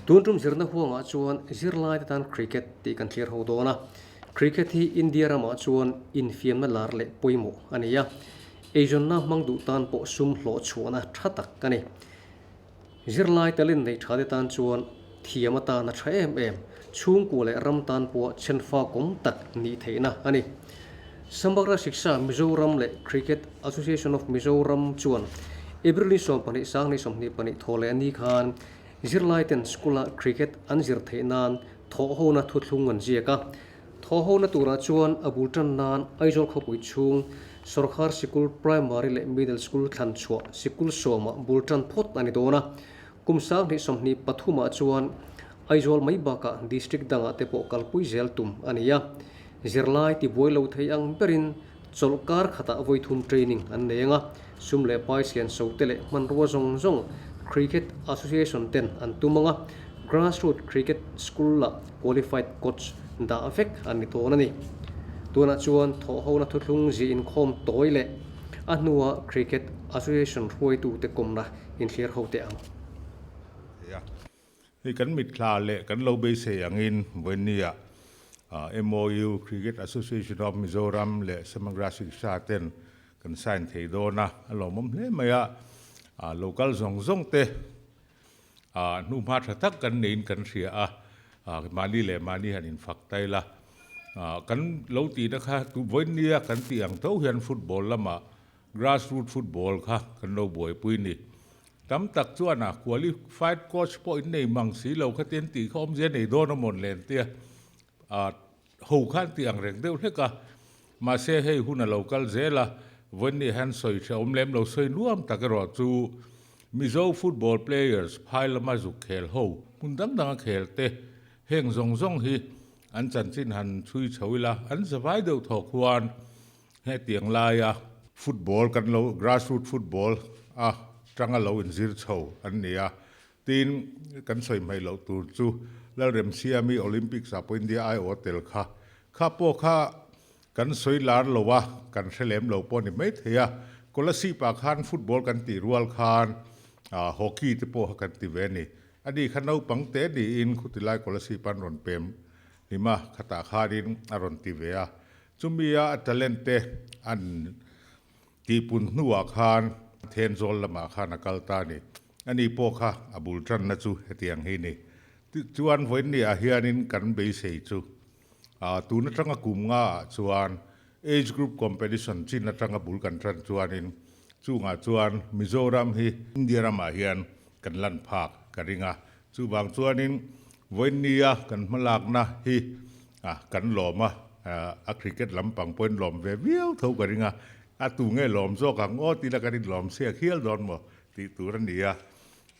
Tun tum zirna huangah chuan zirlaite tan cricket tih kan thlir ho dawn a. Cricket hi India ramah chuan infiamna lar leh pawimawh a ni a. Eizawnna hmang duh tan pawh sum hlawh chhuahna tha tak a ni. Zirlai talent nei thate tan chuan thiam atana tha em em, chhungkua leh ram tan pawha chhenfa kawm tak nih theihna a ni. Samagra Shiksha Mizoram leh Cricket Association of Mizoram chuan April ni 12 sang ni 22 thaw leh a ni khan zirlai ten school-a cricket an zir theih nan thawhhona thuthlung an ziak a. Thawhhona turah chuan a bul tan nan Aizawl khawpui chhung Sorkar sikul Primary leh Middle School thlan chhuah sikul sawmah bul tan phawt a ni dawn a. Kum 2023 ah chuan Aizawl mai bakah District dangah te pawh kalpui zel tum a ni a. Zirlai tibuai lo thei ang berin chawlh kar khatah vawi thum training an nei ang a, sum leh pai sian so te leh hmanrua zawng zawng Cricket Association ten an tum ang a, Grassroot Cricket School ah qualified coach dah vek an ni dawn a ni. Tunah chuan thawhhona thuthlung zia inkhawm tawi leh a hnua Cricket Association hruaitute kawmna inthlir ho teh ang. Hei kan mitthla leh kan lo beisei angin vawinia MOU, Cricket Association of Mizoram leh Samagra Shiksha ten kan sign thei dawn a, a lawmawm hle mai a, local zawng zawng te hnuhma tha tak kan neiin kan hria a, mahni leh mahni han infak ta ila, kan lo tihna kha vawinia kan tih ang tho hian football lamah Grassroot football kha kan lo buaipui ni. Tam tak chuan a qualified coach pawh in nei mang si lo kha tin tih kha awmzia nei dawn a mawn len tia a ho khan tih ang reng deuh hlek a. Mahse hei hun a lo kal zel a, vawiin hian sawi hre awm lem lo sawi nuam tak erawh chu Mizo football players phai lama zuk khel ho hmun dang danga khel te heng zawng zawng hi an chanchin han chhui chho ila an zavai deuh thaw khuan Hetiang laia football kan lo grassroot football a tanga lo inzir chho an ni a, tin kan sawi hmaih loh tur chu Lalremsiami Olympics ah pawh India aiawh a tel kha, kha pawh kha kan sawi lar lo a, kan hre lem lo pawh a ni maithei a, Kolasib ah khan football kan tih rual khan hockey te pawh kha kan ti ve a ni, ani kha naupang te niin khutilai Kolasib an rawn pem hlim a, khatah khanin a rawn ti ve a. Chumia a talent te an tihpun hnuah khan Thenzawl lamah khan a kal ta a ni. Ani pawh kha a bul tanna chu hetiang hi ni. Chuan vawiinniah hianin kan beisei chu tun atanga kum ngaah chuan age group competition chin atanga bul kan tan chuanin chungah chuan Mizoram hi India ramah hian kan lan phak ka ring a. Chuvang chuanin vawiinnia kan hmalakna hi kan lawm a, a cricket lampang pawhin lawm ve viau tho ka ring a, a tu nge lawm zawk ang aw tila kan inlawm siak hial dawn maw tih tur a ni a.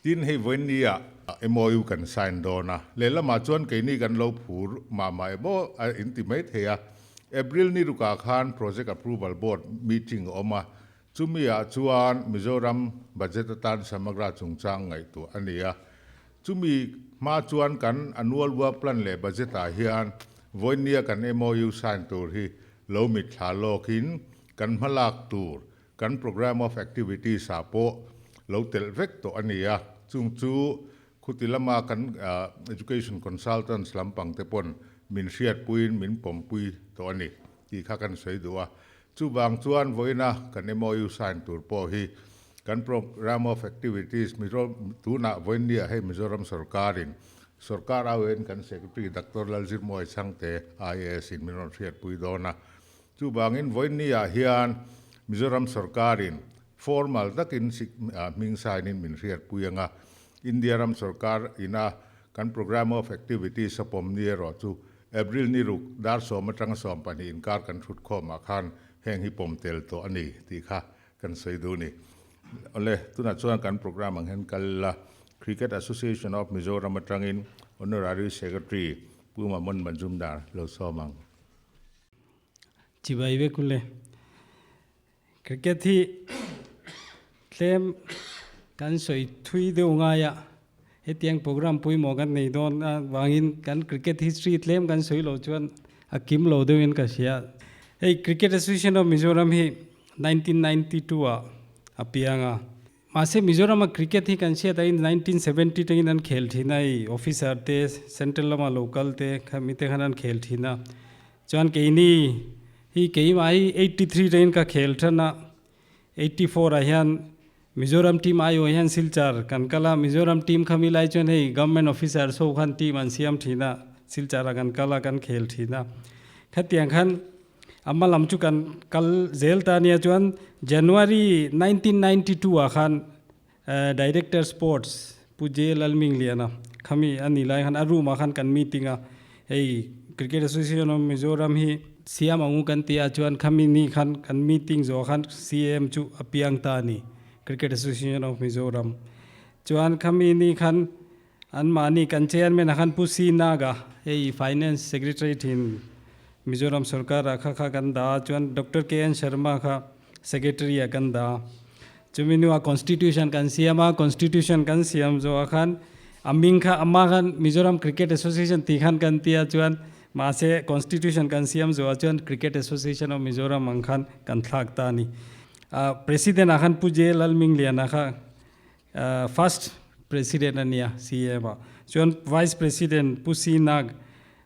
Tin, hei vawiinnia MOU kan sign dawn a, lehlamah chuan keini kan lo phur mah mah emaw a inti mai thei a. April ni rukah khan Project Approval Board meeting a awm a, Chumi ah chuan Mizoram budget atan Samagra chungchang ngaihtuah a ni a. Chumi hma chuan kan annual work plan leh budget ah hian vawinia kan MOU sign tur hi lo mitthla lawkin kan hmalak tur kan programme of activities ah pawh lo telh vek tawh a ni a. Chung chu khuti lama kan education consultants lampang te pawn min hriatpuiin min pawmpui tawh a ni tih kha kan sawi duh a. Chuvang chuan vawiina kan MOU sign tur pawh hi kan Programme of Activities Mizo tunah vawiinniah hei Mizoram sorkarin sorkar auin kan Secretary Doctor Lalzirmuai Chhangte IAS in min rawn hriatpui dawn a. Chuvangin vawiinniah hian Mizoram sorkarin formal takin hming sign in min hriatpui ang a. India ram sorkar ina kan Programme of Activities a pawm ni erawh chu April ni ruk dar sawm atanga 12 inkar kan thut khawmah khan heng hi pawm tel tawh a ni tih kha kan sawi duh a ni. Awle, tunah chuan kan programme ang hian kal ila, Cricket Association of Mizoram atangin Honorary Secretary Pu Mamon Majumdar lo sawm ang. Chibai vek ule. Cricket hi tlem kan sawi thui deuh ngai a, hetiang program pawimawh kan nei dawn avangin kan cricket history tlem kan sawi loh chuan a kim lo deuhin ka hria. Hei Cricket Association of Mizoram hi 1992 ah a piang a. Mahse Mizoram a cricket hi kan hriat aiin 1970 tangin an khel thin a, hei officer te central lama lo kal te kha mite khan an khel thin a. Chuan keini hi keimah hi 83 tangin ka khel than a, 84 ah hian Mizoram team aiawh hian Silchar kan kal a, Mizoram team kha mi lai chuan hei government officers ho khan team an siam thin a, Silchar ah kan kal a kan khel thin a. Khatiang khan A hma lam chu kan kal zel ta nia chuan January 1992 ah khan Director Sports Pu J Lalmingliana khami a ni lai khan a room ah khan kan meeting a, hei Cricket Association of Mizoram hi siam angu kan ti a chuan khami ni khan kan meeting zawh khan CAM chu a piang ta a ni Cricket Association of Mizoram chuan khami ni khan Anmahni kan chairman ah khan Pu C Naga hei Finance Secretary thin Mizoram sorkar ah kha kha kan dah a, chuan Doctor KN Sharma kha Secretary ah kan dah a. Chumi hnuah Constitution kan siam a, Constitution kan siam zawh ah khan a hming kha amah khan Mizoram Cricket Association tih khan kan ti a, chuan mahse Constitution kan siam zawh ah chuan Cricket Association of Mizoram ang khan kan thlak ta a ni. President ah khan Pu J Lalmingliana kha First President a nia CM ah chuan Vice President Pu C Nag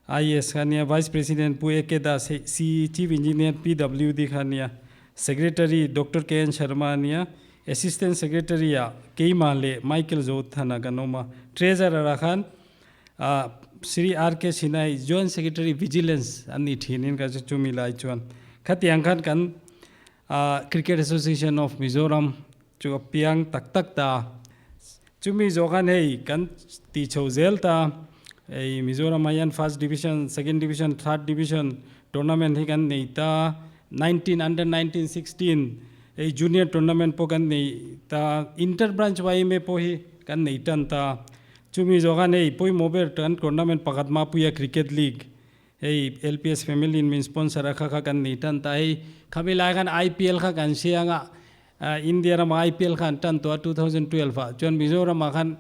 IAS kha nia Vice President Pu AK Das hei C Chief Engineer PWD kha nia Secretary Doctor KN Sharma a nia Assistant Secretary ah keimah leh Michael Zothana kan awm a Treasurer ah khan Shri RK Sinha hi Joint Secretary Vigilance an ni thin in ka chumi lai chuan khatiang khan kan Cricket Association of Mizoram Chu a piang tak tak ta. Chumi zawh khan hei kan tih chho zel ta. Hei Mizoram ah hian first division, second division, third division tournament hi kan nei ta. 19 under 19 16 hei junior tournament pawh kan nei ta. Inter branch YMA pawh hi kan nei tan ta. Chumi zawh khan hei pawimawh ber kan tournament pakhat Mapuia Cricket League hei LPS family in min sponsor a kha kha kan nei tan ta. Hei khami lai khan IPL kha kan hria anga India rama IPL kha an tan tawh a 2012 ah chuan Mizoram ah khan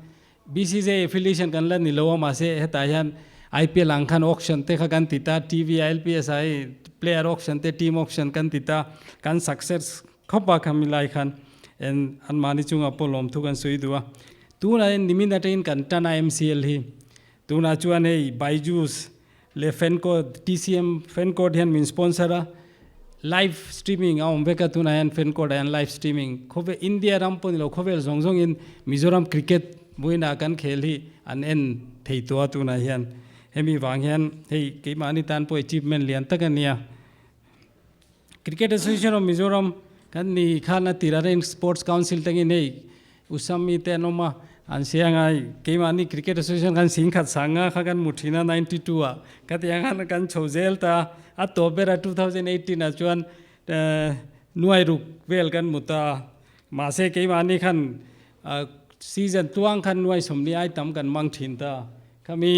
BCCI affiliation kan la ni lo a mahse hetah hian IPL ang khan auction te kha kan ti ta TV ah LPS ah hei player auction te team auction kan ti ta kan success khawp a khami lai khan en anmahni chungah pawh lawmthu kan sawi duh a tunah hian nimin atangin kan tan a MCL hi tunah chuan hei Byju's leh Fancode TCM Fancode hian min sponsor a live streaming a awm vek a tunah hian Fancode ah hian live streaming khawvel India ram pawh ni lo khawvel zawng zawng in Mizoram cricket vawiinah kan khel hi an en thei tawh a tunah hian hemi vang hian hei keimahni tan pawh achievement lian tak a nia. Cricket Association of Mizoram kan ni khan a tirah reng Sports Council tangin hei Usami te an awm a, an hria ngai keimahni Cricket Association khan singkhat sanga kha kan hmu thin a 92 ah ka ti ang khan kan chho zel ta a tawp ber a 2018 ah chuan nuai ruk vel kan hmu ta a mahse keimahni khan season tuang khan nuai sawmli ai tam kan mang thin ta Khami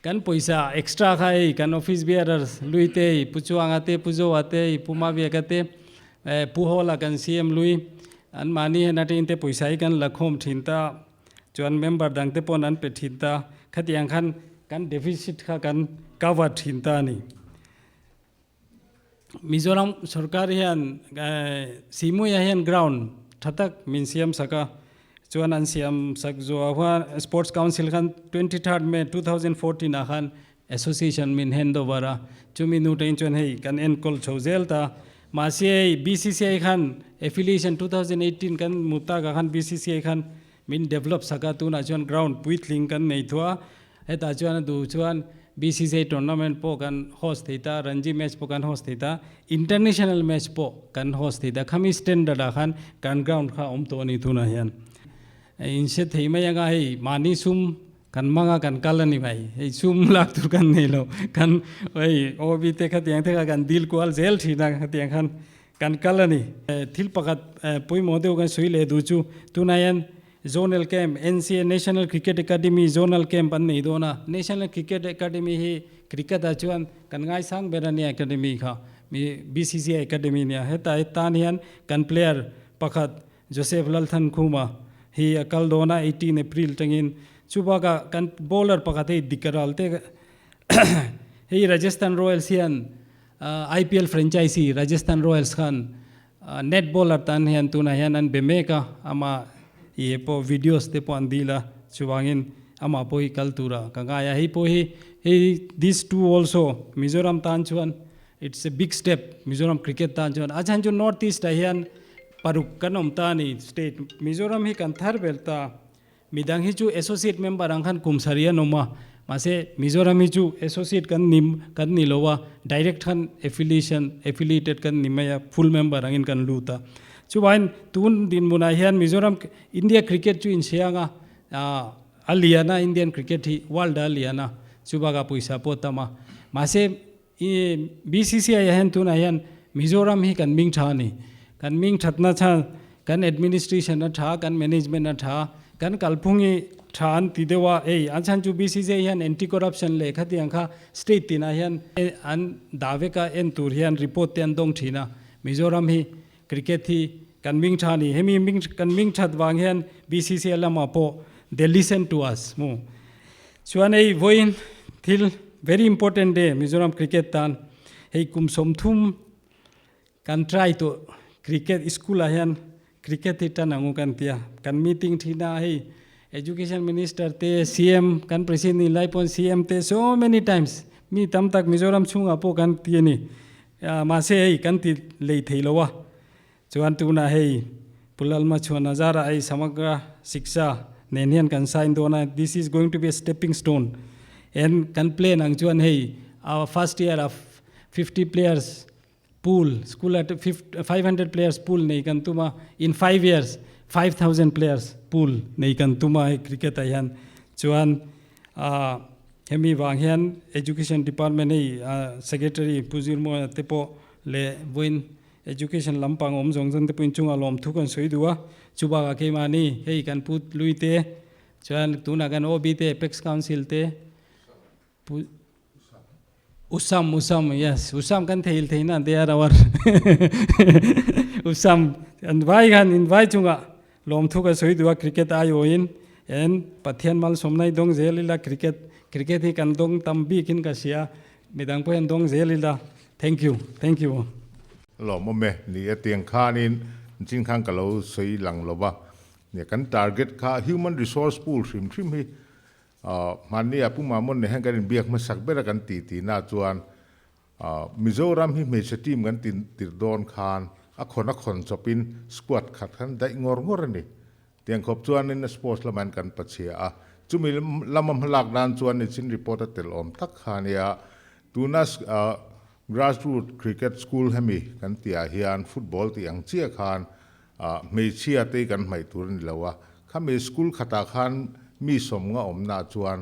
kan pawisa extra kha hei kan office bearers lui te hei Pu Chuanga te Pu Zoa te hei Pu Maviaka te Pu Hawla kan CM lui an mahni hen atangin te pawisa hi kan la khawm thin ta chuan member dang te pawn an pe thin ta khatiang khan kan deficit kha kan cover thin ta a ni. Mizoram sorkar hian Simuia hian ground tha tak min siam sak a, chuan an siam sak zuah huan Sports Council khan 23rd May 2014 ah khan association min hand over a, chumi nu tain chuan hei kan enkawl chho zel ta. Mahse hei BCCI khan affiliation 2018 kan hmu takah khan BCCI khan Min develop sak a, tunah chuan ground puitling kan nei thu a, hetah chuan a duh chuan BCCI tournament pawh kan host thei ta, Ranji match pawh kan host thei ta, international match pawh kan host thei ta, khami standard ah khan kan ground kha a awm tawh a ni tunah hian. In hre thei mai anga hei mahni sum kan hmang a kan kal a ni mai, hei sum lak tur kan nei lo, kan hei OB te khatiang te kha kan deal kual zel thin a khatiang khan Kan kal a ni. Thil pakhat pawimawh deuh kan sawi leh duh chu tunah hian Zonal Camp, NCA, National Cricket Academy Zonal Camp an nei dawn a. National Cricket Academy hi cricket ah chuan kan ngaisang ber a nia academy kha. Mi BCCI Academy nia. Hetah tan hian kan player pakhat Joseph Lalthankhuma hi a kal dawn a 18 April tangin. Chu bakah kan bowler pakhat hei Dikaral te hei Rajasthan Royals hian IPL franchise Rajasthan Royals khan net bowler tan hian tunah hian an be mek a, ama I he pawh videos te pawh an dil a, chuvangin amah pawh hi kal tura ka ngai a. Hei pawh hi hei this two also Mizoram tan chuan it's a big step Mizoram cricket tan chuan. A chhan chu North East ah hian paruk kan awm ta a ni state Mizoram hi kan thar ber ta. Midang hi chu associate member ang khan kum sarih an awm a, mahse Mizoram hi chu associate kan ni kan ni lo a, direct khan affiliation affiliated kan ni mai a, full member angin kan lut a. Chuvangin tun dinhmunah hian Mizoram India cricket chu inchhe ang a, a lian a Indian cricket hi world ah a lian a, chubakah pawisa pawh a tam a. Mahse BCCI ah hian tunah hian Mizoram hi kan ming tha a ni. Kan ming thatna chhan kan administration a tha, kan management a tha, kan kalphung hi tha an ti deuh a, hei an chhan chu BCCI hian anti corruption leh khatiang kha state tinah hian an dah vek a, en tur hian report te an dawng thin a. Mizoram hi cricket hi kan ming tha a ni. Hemi ming kan ming that vang hian BCCI lamah pawh they listen to us mu. Chuan hei vawiin thil very important day Mizoram cricket tan hei kum 30 kan try tawh cricket school ah hian cricket hi tan angu kan tia kan meeting thin a hei education minister te CM kan president ni lai pawn CM te so many times mi tam tak Mizoram chhungah pawh kan ti a ni mahse hei kan ti lei thei lo a. Chuan tunah hei Pu Lalma chuan a zarah hei Samagra Shiksha nen hian kan sign dawn a, this is going to be a stepping stone and kan plan ang chuan hei our first year ah 50 players pool school ah 500 players pool nei kan tum a, in 5 years 5000 players pool nei kan tum a hei cricket ah hian chuan hemi vang hian education department hei secretary Pu Zirmawia te pawh leh vawiin Education lampang awm zawng zawng te pawhin chungah lawmthu kan sawi duh a, chu bakah keimahni hei kan pu lui te chuan tunah kan OB te Apex Council te pu Usam Usam yes Usam kan theil thei na they are our Usam an vai khan in vai chungah lawmthu kan sawi duh a cricket aiawhin en Pathian malsawmna hi dawng zel ila cricket cricket hi kan dawng tam bikin ka hria Midang pawh hian dawng zel ila. Thank you. Thank you. Lawmawm e, ni e tiang khanin chin khan ka lo sawi lang lo va, nia kan target kha human resource pool hrim hrim hi hmanni ah Pu Mamon nen hian kan inbiak hmasak ber a kan tih tihna chuan Mizoram hi hmeichhe team kan tin tir dawn khan a khawn a khawn chawpin squad khat khan daih ngawr ngawr a ni. Tiang khawp chuanin sports lamah hian kan pachhia a, chumi lama hmalak nan chuan nichin report a tel awm tak kha ania. Tuna grassroot cricket school hemi kan tihah hian football tih ang chiah khan hmeichhia te hi kan hmaih tur a ni lo a, khami school khatah khan mi sawmnga awmnaah chuan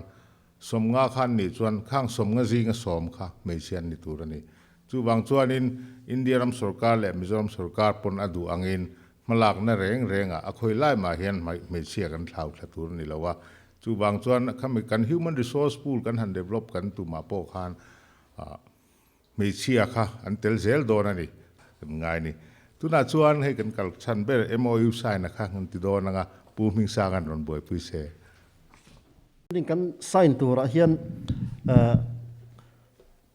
Sawmnga khan nih chuan khang sawmnga zinga sawm kha hmeichhia an ni tur a ni. Chuvang chuanin India ram sorkar leh Mizoram sorkar pawn a duh angin hmalakna reng rengah a khawi lai mah hian hmeichhia kan thlau thla tur a ni lo a. Chuvang chuan khami kan human resource pool kan han develop kan tumah pawh khan hmeichhia kha an tel zel dawn a ni kan ngai ni. Tunah chuan hei kan kal chhan ber MOU sign a kha kan ti dawn anga Pu Hmingsang an rawn buaipui se. Kan sign turah hian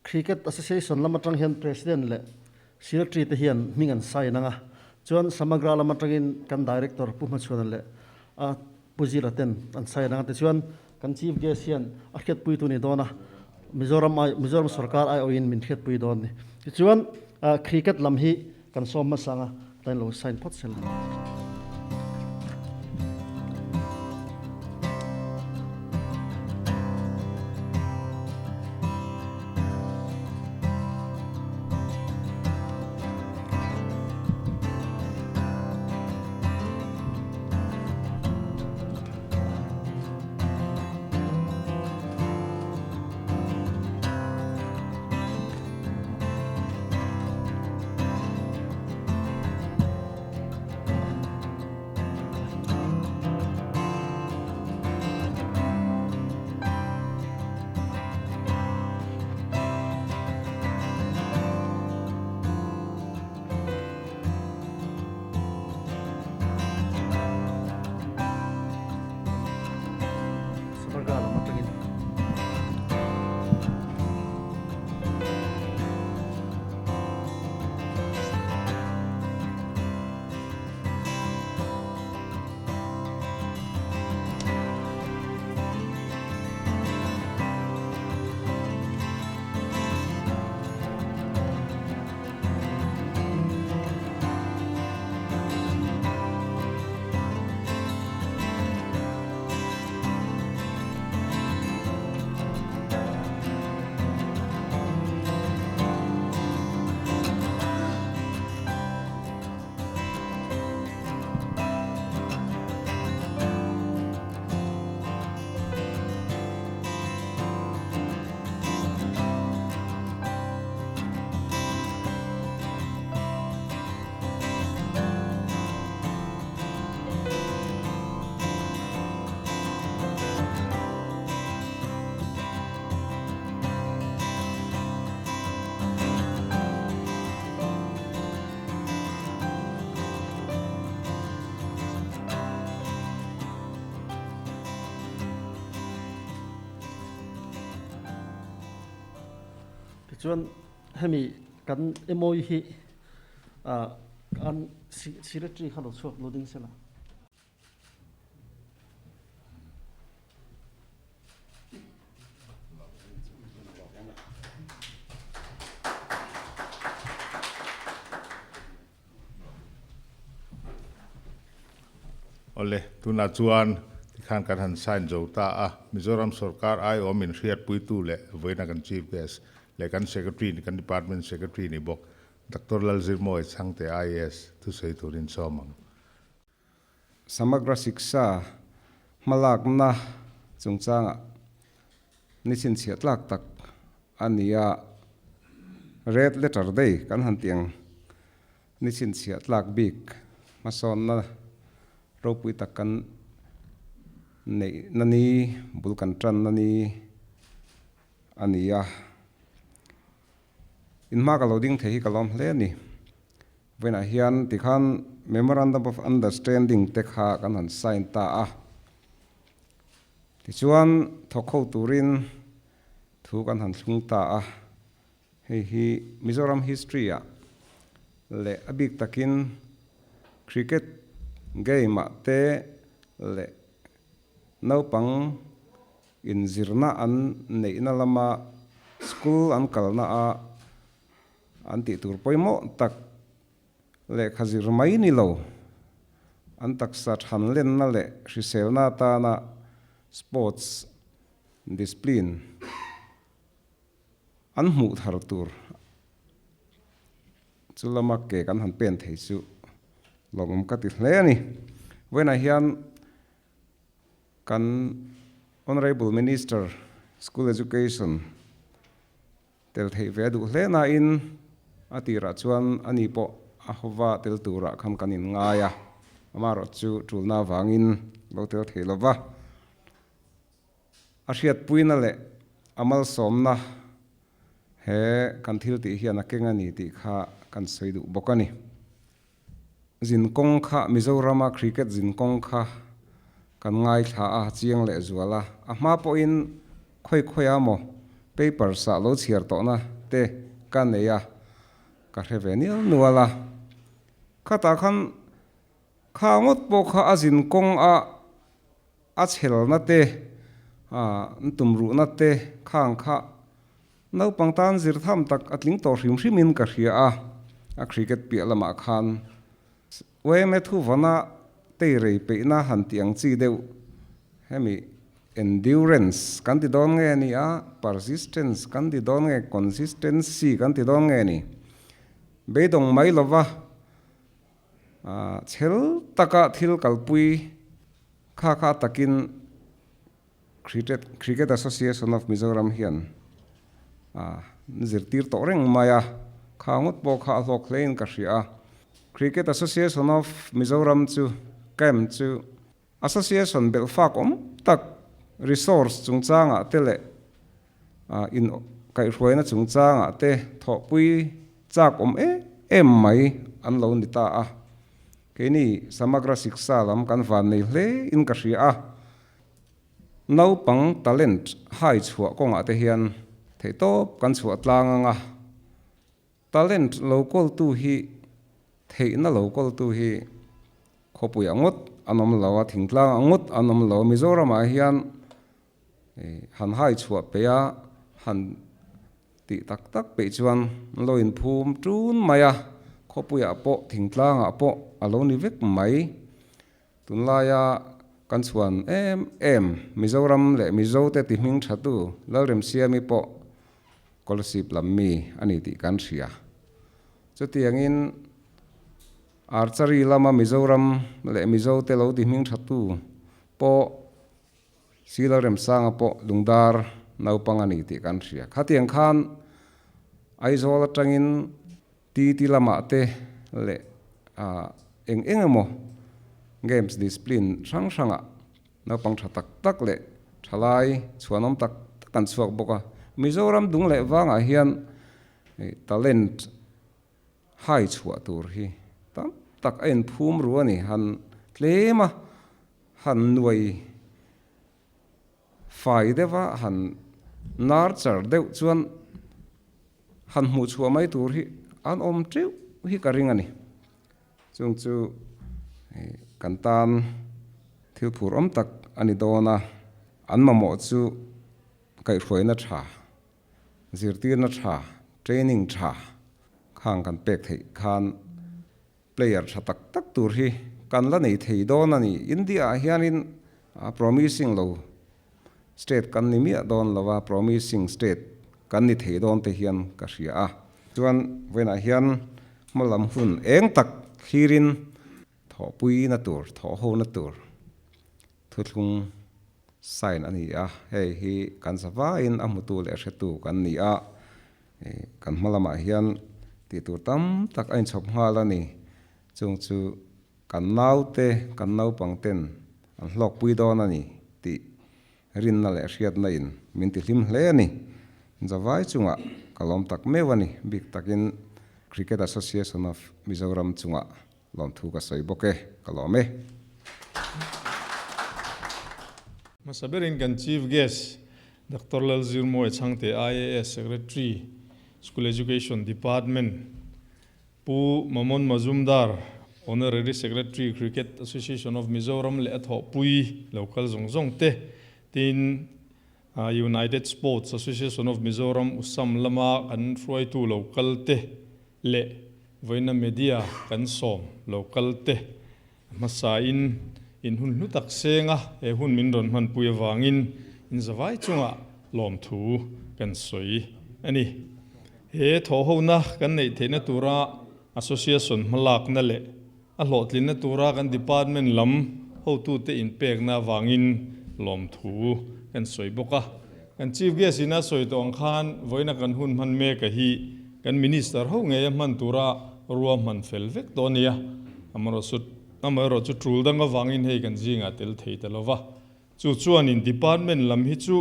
Cricket Association lam atang hian President leh Secretary te hian hming an sign anga, chuan Samagra lam atangin kan Director Pu Hmachhuana leh a Pu Zira ten an sign anga, tichuan kan Chief Guest hian a hriatpui tu ni dawn a, Mizoram ai Mizoram sorkar aiawhin min hriatpui dawn ni. Tichuan Cricket lam hi kan sawm hmasa anga, tain lo sign phawt sela. Tichuan hemi kan MOU hi an secretary kha lo chhuak lo ding sela. Awle, tunah chuan tikhan kan han sign zo ta a, Mizoram sorkar aiawm inhriatpuitu leh vawiina kan Chief Guest leh kan Secretary ni kan Department Secretary ni bawk Doctor Lalzirmawia Chhangte IAS thusawi turin sawm ang. Samagra Shiksha hmalakna chungchangah ni chhinchhiah tlak tak a ni a, Red Letter Day kan han tih ang ni chhinchhiah tlak bik hmasawnna ropui tak kan neihna ni, bul kan tanna ni a ni a. Inhma ka lo ding thei hi ka lawm hle a ni. Vawiinah hian tikhan Memorandum of Understanding te kha kan han sign ta a. Tichuan thawk ho turin thu kan han thlung ta a. Hei hi Mizoram history ah leh a bik takin cricket game ah te leh naupang inzirna an neihna lama school an kalna a an tih tur pawimawh tak lehkha zir mai ni lo, an taksa thanlenna leh hriselna atana sports discipline an hmuh thar tur chu lama ke kan han pen thei chu lawmawm ka ti hle a ni. Vawiinah hian kan Honourable Minister School Education Tel theih ve a duh hle nain a tirah chuan ani pawh a hova tel turah khan kan inngai a, amaherawh chu tulna avangin lo tel thei lo va. A hriatpuina leh a malsawmna he kan thil tih hian a keng a ni tih kha kan sawi duh bawk a ni. Zinkawng kha Mizorama cricket zinkawng kha kan ngaithla a, chiang leh zual a. A hma pawhin khawi khawiah maw papers ah lo chhiar tawhna te ka nei a, ka hre ve nial nual a. Khatah khan kha ngawt pawh kha a zinkawng a a chhelna te, an tumruhna te khang kha Naupang tan zir tham tak a tling tawh hrim hrimin ka hria a, a cricket piah lamah khan yma thuvana teirei peihna han tih ang chi deuh hemi endurance kan ti dawn nge ni a, persistence kan ti dawn nge, consistency kan ti dawn nge ni, beidawng mai lova chhel taka thil kalpui kha kha takin Cricket Association of Mizoram hian an zirtir tawh reng mai a, kha ngawt pawh kha a hlawk hlein ka hria a. Cricket Association of Mizoram chu camp chu association belh fak awm tak resource chungchangah te leh in kaihhruaina chungchangah te thawhpui chak awm em em mai an lo ni ta a. Keini Samagra Shiksha lam kan van nei hlein ka hria a. Naupang talent hai chhuah kawngah te hian theihtawp kan chhuah tlang ang a, talent lo kawltu hi theihna lo kawltu hi khawpuiah ngawt an awm lo a, thingtlangah ngawt an awm lo a, Mizoramah hian han hai chhuah peih a, han tih tak tak peih chuan an lo inphum tun mai a, khawpuiah pawh thingtlangah pawh a lo ni vek mai. Tunlaia kan chhuan em em Mizoram leh Mizote ti hming thatu Lalremsiami pawh Kolasib lam mi a ni tih kan hria. Chutiangin Archery lama Mizoram leh Mizote lo ti hming thatu pawh Si Lalremsanga pawh Lungdar naupang a ni tih kan hria. Khatiang khan Aizawl atangin Titi lamah te leh eng eng emaw games discipline hrang hrangah naupang tha tak tak leh thalai chhuanawm tak tak an chhuak bawk a. Mizoram dung leh vangah hian talent hai chhuah tur hi tam tak a inphum ru a ni. Han tlem a, han nuai fai deuh a, han nurture deuh chuan. han hmuh chhuah mai tur hi an awm teuh hi ka ring a ni. Chung chu kan tan thil phur awm tak a ni dawn a, an mamawh chu kaihhruaina tha, zirtirna tha, training tha khang kan pek theih khan player tha tak tak tur hi kan la nei thei dawn a ni. India ah hianin promising lo state kan ni miah dawn lo a, promising state kan ni thei dawn te hian ka hria a. Chuan vawiinah hian hma lam hun eng tak thlirin thawhpuina tur, thawhhona tur thuthlung sign a ni a, hei hi kan zavaiin a hmutu leh hretu kan ni a, kan hma lamah hian tih tur tam tak a inchhawp nghal a ni. Chung chu kan naute, kan naupang ten an hlawkpui dawn a ni tih rinna leh hriatna in min ti hlim hle a ni. Zavai chungah ka lawm tak meuh a ni, bik takin Cricket Association of Mizoram chungah Lawmthu ka sawi bawk e, ka lawm e. Hmasa berin kan Chief Guest Doctor Lalzirmawia Chhangte IAS Secretary School Education Department, Pu Mamon Mazumdar Honorary Secretary Cricket Association of Mizoram leh a thawhpui lo kal zawng zawng te tin United Sports Association of Mizoram USAM lama kan hruaitu lo kal te leh vawiina media kan sawm lo kal te hmasain in hun hlu tak senga he hun min rawn hmanpui avangin in zavai chungah lawmthu kan sawi a ni. He thawhhona kan neih theihna tura Association hmalakna leh a hlawhtlinna tura kan department lam hotute inpekna avangin lawmthu kan sawi bawk a. Kan Chief Guest in a sawi tawh ang khan vawiina kan hun hman mek a hi kan Minister ho ngei a hman tura rua hman fel vek tawh a nia. Amaherawh chu tul dang avangin hei kan zingah tel thei ta lo va. Chu chuanin department lam hi chu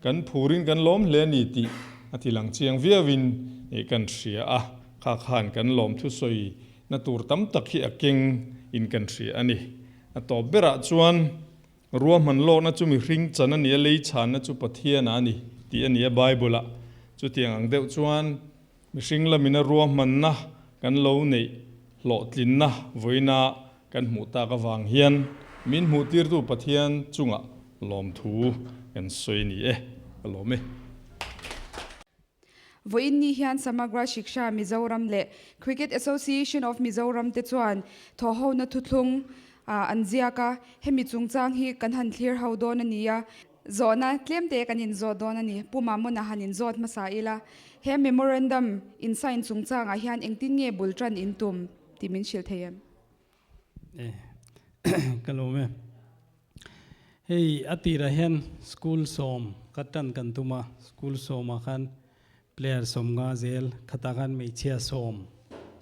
kan phurin kan lawm hle a ni tih a ti lang chiang viauin kan hria a, kha khan kan lawm thusawi na tur tam tak hi a keng in kan hria a ni. A tawp berah chuan ruahman lawkna chu mihring chan a ni a, lei chhanna chu Pathian a ni tih a ni a Bible ah. Chutiang ang deuh chuan mihring lamina ruahmanna kan lo neih hlawhtlinna vawiina Kan hmuh tak avang hian min hmuhtirtu Pathian chungah lawmthu kan sawi ni e, ka lawm e. Vawiin ni hian Samagra Shiksha Mizoram leh Cricket Association of Mizoram te chuan thawhhona thuthlung an ziak a, hemi chungchang hi kan han thlir ho dawn a ni a. Zawhna tlemte kan inzawt dawn a ni. Pu Mamuna han inzawt hmasa ila, he memorandum in sign chungchangah hian engtin nge bul tan in tum? Tih min hrilh thei em? E, ka lawm e. Hei a tirah hian school sawm ka tan kan tum a, school sawmah khan player sawm nga zel, khatah khan hmeichhia sawm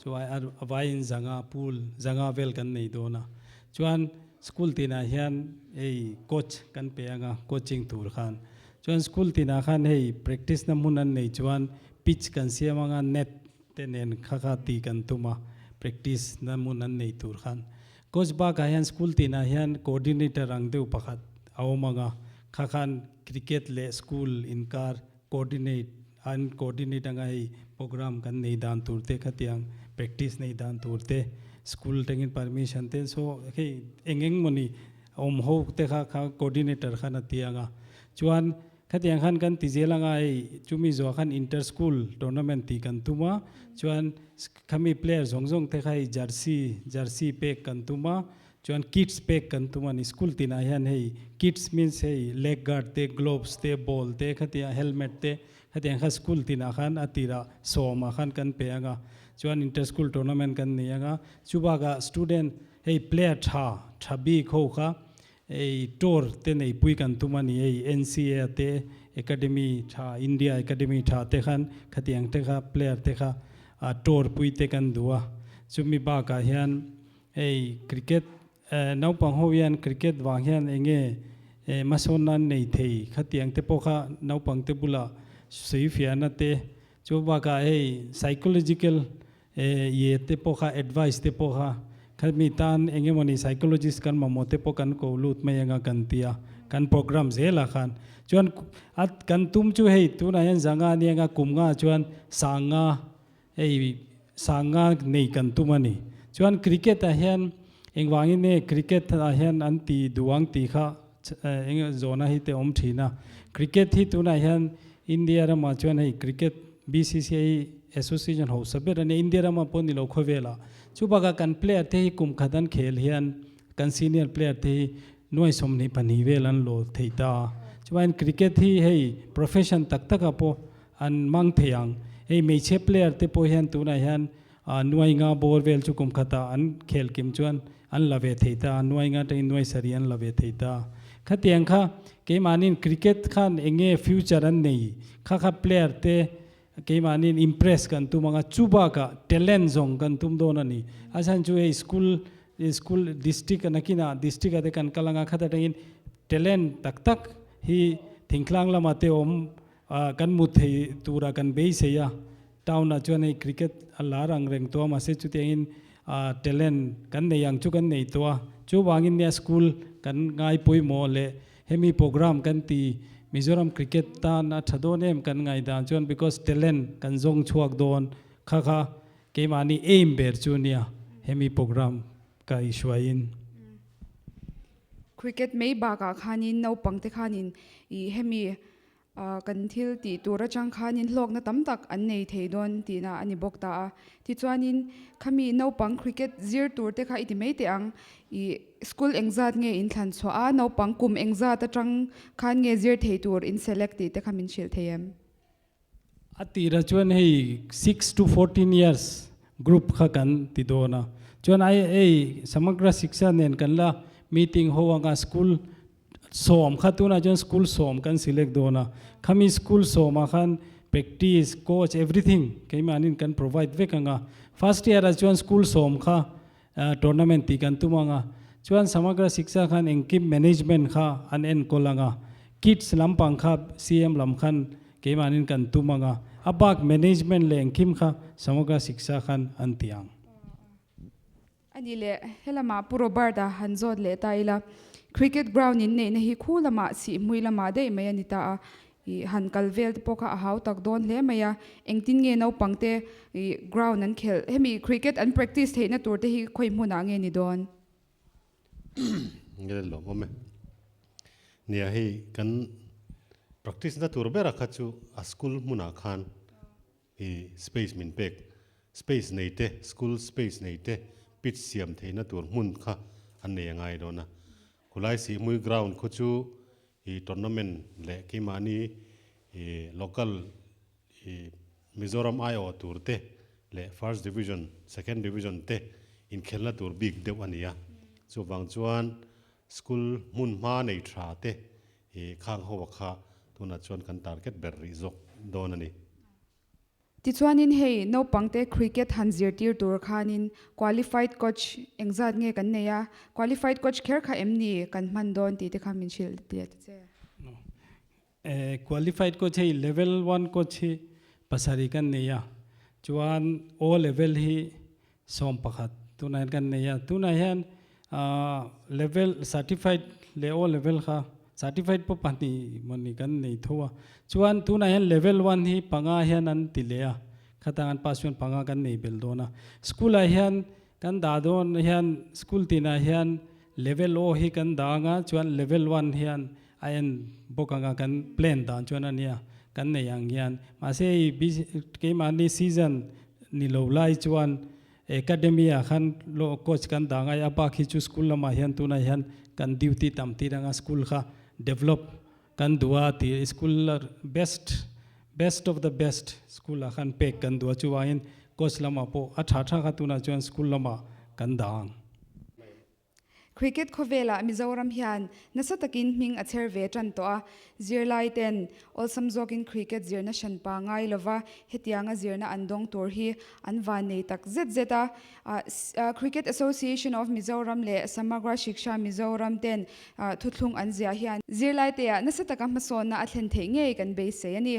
chu a vaiin zanga pool zanga vel kan nei dawn a. Chuan school tinah hian hei coach kan pe ang a, coaching tur khan. Chuan school tinah khan hei practice na hmun an nei chuan pitch kan siam ang a, net te nen kha kha tih kan tum a, practice na hmun an nei tur khan. Coach bakah hian school tinah hian coordinator ang deuh pakhat a awm ang a, kha khan cricket leh school inkar coordinate an coordinate anga hei program kan nei dan tur te khatiang practice nei dan tur te school tangin permission te so hei eng eng mawni awm ho te kha kha coordinator khan a ti ang a, chuan Khatiang khan kan ti zel anga hei chumi zuah khan inter school tournament tih kan tum a, chuan khami player zawng zawng te kha hei jersey jersey pek kan tum a, chuan kits pek kan tum a ni school tinah hian hei kits means hei leg guard te gloves te ball te khatiang helmet te khatiang kha school tinah khan a tirah sawmah khan kan pe anga chuan inter school tournament kan nei anga chubakah student hei player tha tha bik ho kha Hei tour te neipui kan tum a ni hei NCA te Academy tha India Academy tha te khan khatiang te kha player te kha tour pui te kan duh a chumi bakah hian hei cricket naupang ho hian cricket vang hian eng nge hmasawn nan nei thei khatiang te pawh kha naupang te bulah sawi fiahna te chu bakah hei psychological ye te pawh kha advice te pawh kha. Khami tan engemawni psychologist kan mamawh te pawh kan ko lut mai anga kan ti a, kan program zelah khan. Chuan a kan tum chu hei tunah hian zanga a nia kum nga chuan sanga hei sanga nei kan tum a ni. Chuan cricket ah hian engvangin nge cricket ah hian an ti duh ang tih kha eng zawhna hi te awm thin a. Cricket hi tunah hian India ramah chuan hei cricket BCCI association hausa ber a nia, India ramah pawh ni lo khawvelah. Chu bakah kan player te hi kum khat an khel hian kan senior player te hi nuai 22 vel an law thei ta a. Chuan cricket hi hei profession tak takah pawh an mang thei ang. Hei hmeichhe player te pawh hian tunah hian nuai nga bawr vel chu kum khatah an khel kim chuan an la ve thei ta a, nuai nga atangin nuai sarih an la ve thei ta a. Khatiang kha keimahniin cricket khan eng nge future an nei kha kha player te Keimahniin impress kan tum anga chu bakah talent zawng kan tum dawn a ni. A chhan chu hei school school district nakinah district ah te kan kal anga khat atangin talent tak tak hi thingtlang lamah te awm kan hmu thei tura kan beisei a. Town ah chuan hei cricket a lar ang reng tawh a mahse chutiangin talent kan nei ang chu kan nei tawh a. Chuvangin nia school kan ngai pawimawh leh Hemi program kan ti Mizoram cricket tan a tha dawn em kan ngaihdan chuan because talent kan zawng chhuak dawn kha kha keimahni aim ber chu nia hemi program ka i hruaiin. Cricket mai bakah khanin naupangte khanin i hemi Kan thil tih tur atang khanin hlawkna tam tak an nei thei dawn tihna a ni bawk ta a. Tichuanin khami naupang cricket zir tur te kha i ti mai teh ang. I school engzat nge in thlan chhuah a, naupang kum engzat atang khan nge zir thei tur in select tih te kha min hrilh thei em? A tirah chuan hei 6 to 14 years group kha kan ti dawn a. Chuan ai hei Samagra Shiksha nen kan la meeting ho anga school 10 kha tunah chuan school 10 kan select dawn a, khami school 10 ah khan practice, coach everything keimahnin kan provide vek ang a, first year ah chuan school 10 kha tournament tih kan tum ang a, chuan Samagra Shiksha khan engkim management kha an enkawl ang a, kids lampang kha CM lam khan keimahnin kan tum ang a, a bak management leh engkim kha Samagra Shiksha khan an ti ang. A ni leh, helamah Pu Robert-a han zawt leh ta ila, cricket ground in neihna hi khu lamah sihhmui lamah daih mai a ni ta a, ih han kal vel te pawh kha a hau tak dawn hle mai a, engtin nge naupangte ih ground an khelh, hemi cricket an practice theihna tur te hi khawi hmunah nge ni dawn? Nge lawm awm e. Nia hei kan practice na tur bera kha chu a school hmunah khan I space min pek, space nei te, school space nei te, pitch siam theihna tur hmun kha an nei a ngai dawn a. Khulai Sihhmui ground khu chu i tournament leh keimahni i local i Mizoram aiawh tur te leh first division, second division te inkhelhna tur bik deuh a ni a. Chuvang chuan school hmun hma nei tha te I khang ho a kha tunah chuan kan target ber rih zawk dawn a ni. Tichuanin hei naupangte cricket han zirtir tur khanin qualified coach engzat nge kan nei a, qualified coach kher kha em ni kan hman dawn tih te kha min hrilh leh ta che. Qualified coach hei level one coach hi pasarih kan nei a, chuan O level hi 11 tunah hian kan nei a, tunah hian level certified leh O level kha certified pawh pahnih mawni kan nei tho a, chuan tunah hian level one hi panga hian an ti leh a, khatang an pass chuan panga kan nei belh dawn a, school ah hian kan dah dawn hian school tinah hian level O hi kan dah ang a, chuan level one hian a en bawk ang a, kan plan dan chuan a nia kan nei ang hian mahse hei keimahni season Ni lo lai chuan academy ah khan coach kan dah ngai a, bak hi chu school lamah hian tunah hian kan duty tam tir anga school kha develop kan duh a tih school best best of the best school ah khan pek kan duh a chuvangin coach lamah pawh a tha tha kha tunah chuan school lamah kan dah ang. Cricket khawvelah Mizoram hian nasa takin hming a chher ve tan tawh a, zirlai ten awlsam zawkin cricket zirna hranpa ngai lova hetianga zirna an dawng tur hi an van nei tak zet zet a. Cricket Association of Mizoram leh Samagra Shiksha Mizoram ten thuthlung an ziah hian zirlai teah nasa taka hmasawnna a thlen theih ngei kan beisei a ni.